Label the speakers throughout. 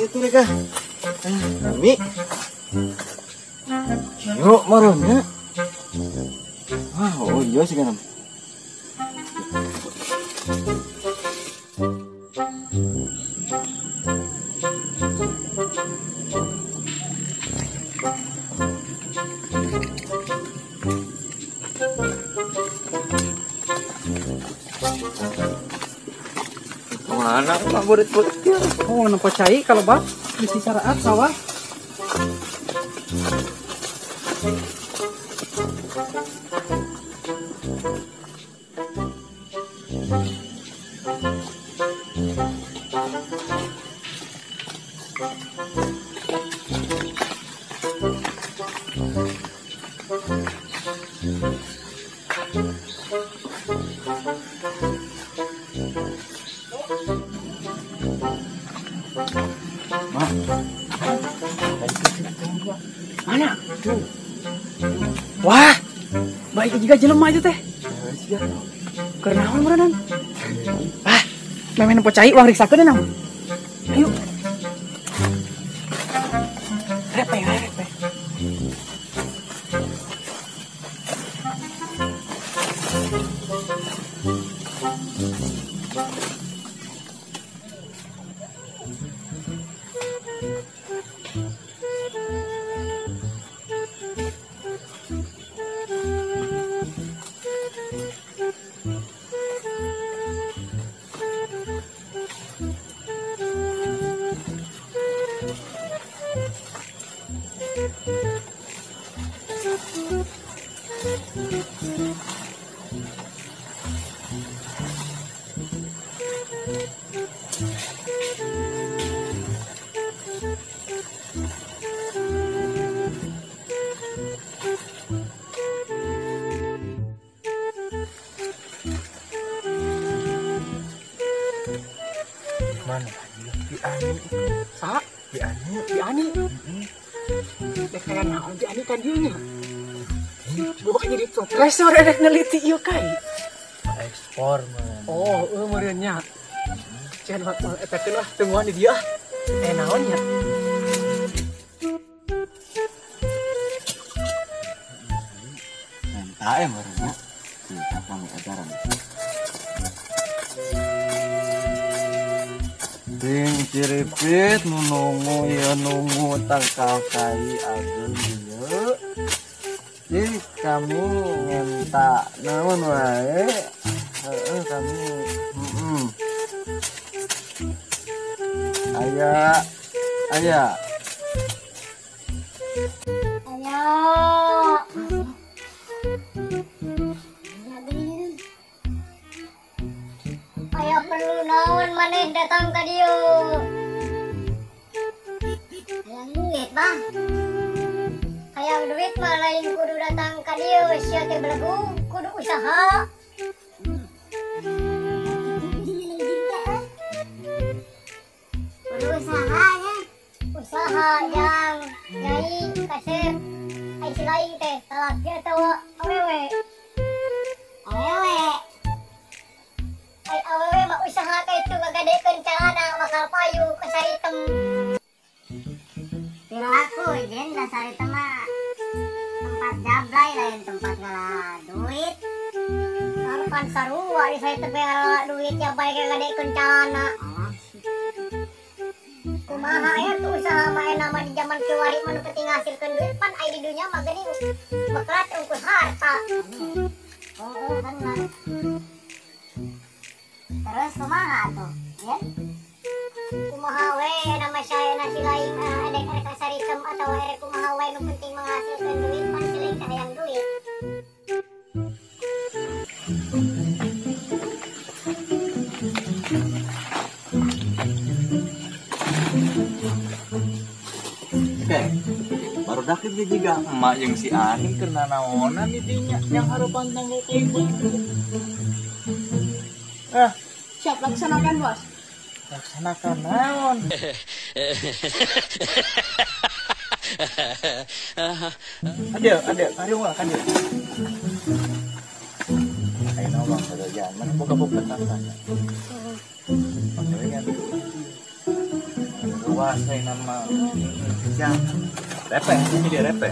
Speaker 1: itu rek ah. Kami. Yuk marahnya. Wah, oh iya sih kan. Mana favorit dia?
Speaker 2: Oh, nempo cai kalau bang bisi saraat sawah. Mana? Wah, baik juga jelema itu teh. Keur naon meureunnan? Ah, memeh nempo cai uang riksakeun na. Ayo. Repe, repe.
Speaker 1: Mana? Bi Ani itu.
Speaker 2: Sa?
Speaker 1: Bi Ani.
Speaker 2: Bi Ani. Dek kayak naon Bi Ani kan dieu nya. Gua bakal jadi stres rek neliti ieu kai.
Speaker 1: Ekspor mah.
Speaker 2: Oh, eueuh meureun nya. Cian eta keun lah tungguan di dieu ah. Naon nya?
Speaker 1: Menta ya meureun nya. Kita pamit ajaran. Ding ciripit nu nungu ieu nungu tangkal kai ageung ieu. Jadi kami ngenta naon wae. Heeh kami heeh. Aya aya.
Speaker 3: Aya. Aya perlu naon maneh datang ka dieu. Hayang duit mah. Hayang duit mah lain kudu datang ka dieu sia teh belegu kudu usaha. Kudu usaha nya. Usaha yang nyai kasep ai si lain teh salaki atawa awewe. Awewe. Ai awewe mah usaha ka itu ngagadekeun calana bakal payu ka saritem.
Speaker 4: Piraku jen da saritem mah tempat jablay lain tempat ngalah duit.
Speaker 3: Pan sarua di saritem teh ngalah duit ya bae ngagadekeun calana. Kumaha ya tuh usaha mah enak mah di zaman kiwari mah nu penting ngasilkeun duit pan ai di dunya mah geuning beklat ungkus harta.
Speaker 4: Oh, bener. Terus kumaha tuh, ya?
Speaker 3: Kumaha we nama saya nasi lain edek erek saritem atau erek kumaha we nu penting menghasilkan duit pan si lain teh hayang duit.
Speaker 1: Oke, baru dakit dia juga emak yang si Ani kena naonan itinya yang harapan tanggal ibu. Ah,
Speaker 2: siap laksanakan bos.
Speaker 1: Laksanakan naon? Ada, ada mah kan dia. Ayo nawang pada zaman buka buka tangan. Makanya kan. Luas saya nama. Siap. Repeh, ini dia repeh.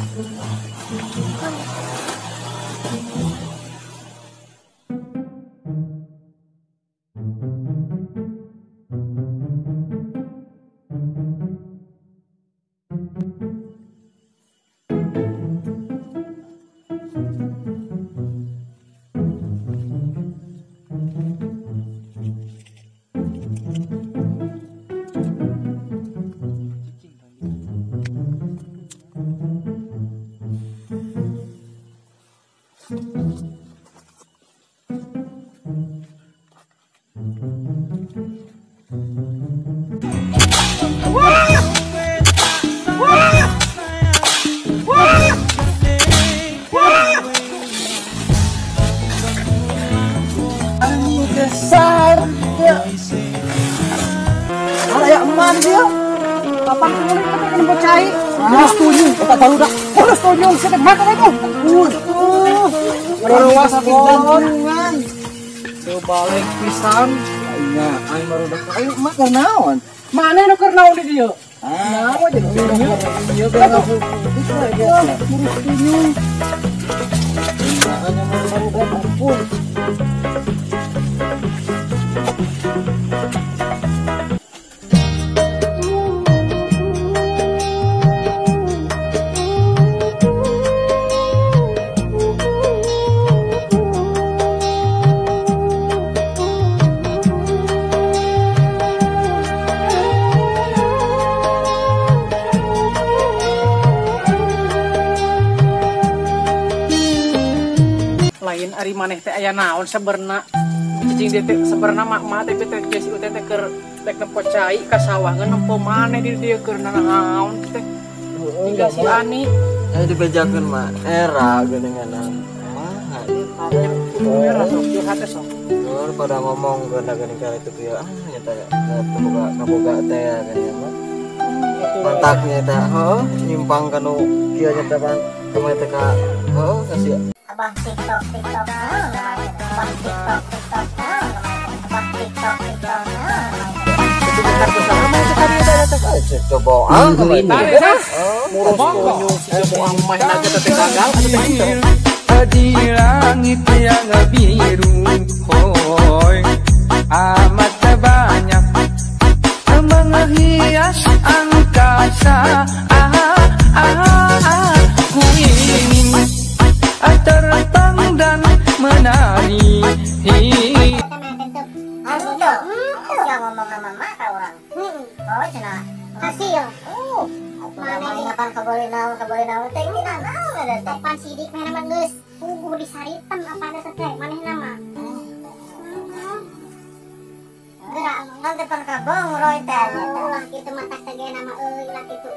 Speaker 2: Balik pisan nya aing baru dak aing mah keur naon mana nu keur naon di dieu naon aja dieu ngurus tunyung makanya baru dak ampun. Ari maneh teh aya naon saberna cicing dia teh saberna mak teh teh si teh teh keur rek nempo cai ka sawah geun nempo maneh di dieu keur naon teh tinggal si Ani
Speaker 5: aya dibejakeun mah era geuningan mah
Speaker 2: era sok curhat teh sok
Speaker 5: keur pada ngomong geuna geuning ka itu kieu ah nya teh kaboga kaboga teh geuningan mah mantak nya teh heuh nyimpang ka nu kieu nya teh pan kumaha teh ka heuh kasih
Speaker 4: Abah TikTok TikTok abah TikTok TikTok abah TikTok TikTok.
Speaker 6: Di langit yang biru, hoi, amat banyak menghias angkasa. Aku ingin terbang dan menari.
Speaker 4: Ngomong sama mata orang. Oh, cenah. Hasil. Mana kapan kaboleh naon teh ini naon ada teh.
Speaker 3: Pan sidik mana mah geus puguh disaritan apa ada teh manehna mah.
Speaker 4: Gerak ngan depan kabong roy teh.
Speaker 3: Ulah kitu mah tah teh nama euy lah kitu.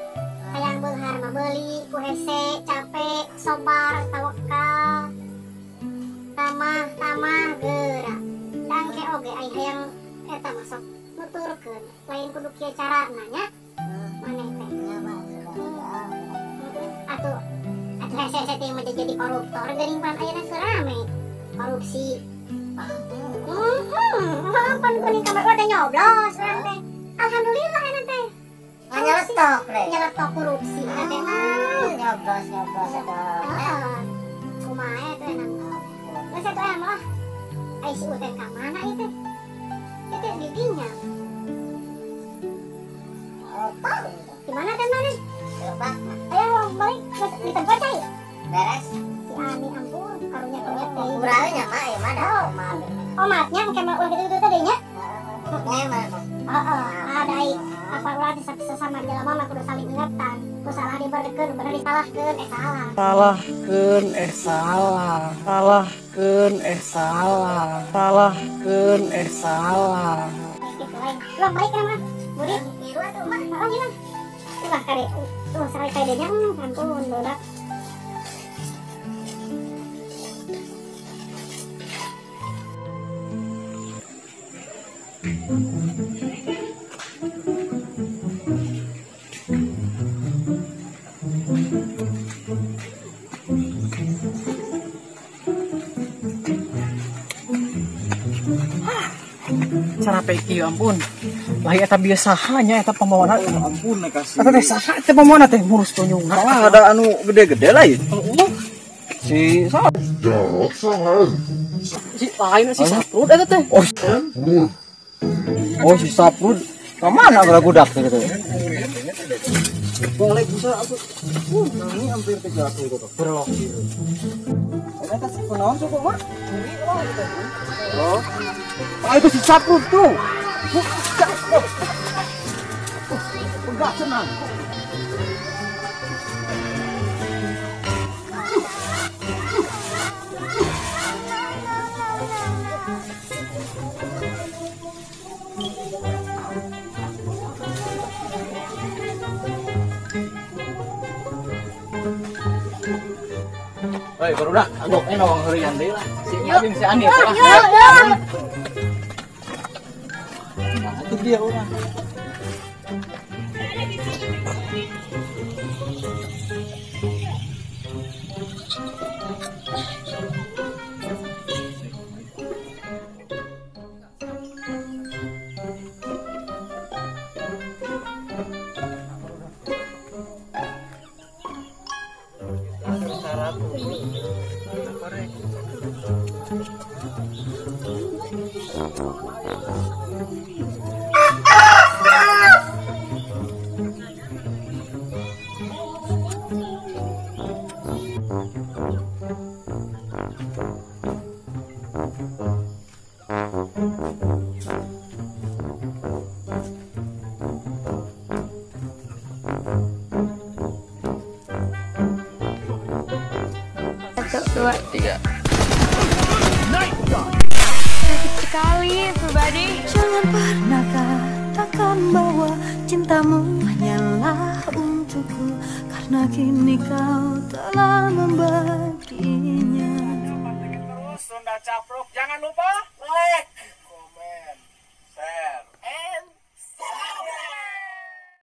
Speaker 3: Hayang beunghar mah beuli ku hese, capek, sobar, tawakal. Tamah geura. Dangke oge ai hayang eta masuk nuturkeun lain kudu kieu carana nya maneh teh atuh atuh hese teh mah jadi koruptor geuning pan ayeuna keur rame korupsi. Pan geuning kamar teh nyoblos urang teh alhamdulillah ayeuna teh
Speaker 4: nyeletok we
Speaker 3: nyeletok korupsi teh mah
Speaker 4: nyoblos atuh
Speaker 3: heeh kumaha atuh enak geus atuh aya mah ai si teh ka mana ieu teh? Itu giginya. Di mana kan mana? Ayo balik di tempat cai.
Speaker 4: Beres.
Speaker 3: Si Ani ampun, karunya karunya teh.
Speaker 4: Urangnya mah ya mana?
Speaker 3: Omatnya engke mah ulah kitu teh nya.
Speaker 4: Heeh.
Speaker 3: Heeh, ada apa ulah teh sesama jelema mah kudu saling ingetan. Ku salah dibenerkeun, bener disalahkeun, eh salah.
Speaker 2: Salahkeun eh salah. Salahkeun eh salah. Salahkeun eh salah.
Speaker 3: Gitu lain. Ulah balik kana mah. Budi,
Speaker 4: miru atuh mah.
Speaker 3: Heeh, gimana? Ulah kade. Tuh salah kadenya ampun budak.
Speaker 2: Cara peki ampun. Lain eta biasanya eta pamawana.
Speaker 1: Ampun kasih.
Speaker 2: Eta teh saha teh pamawana teh ngurus tunyungna.
Speaker 5: Malah ada anu gede-gede lain. Si saha?
Speaker 2: Si lain si Saprud eta teh.
Speaker 5: Oh, oh si Saprud. Ka mana baragudak teh gitu. Balik bisa aku. Ini hampir kejatuh itu tuh. Berlok gitu. Eta si kunaon suku mah? Oh. Ah itu si Saprud tuh. Enggak senang.
Speaker 1: Hei, barudak, agoknya nawang herian deui lah. Si Abing si Ani lah. Nah, itu dia orang.
Speaker 2: Tiga.
Speaker 7: Sakit sekali, everybody.
Speaker 8: Jangan pernah katakan bahwa cintamu hanyalah untukku, karena kini kau telah membaginya.
Speaker 2: Terus Sunda Capruk, jangan lupa like.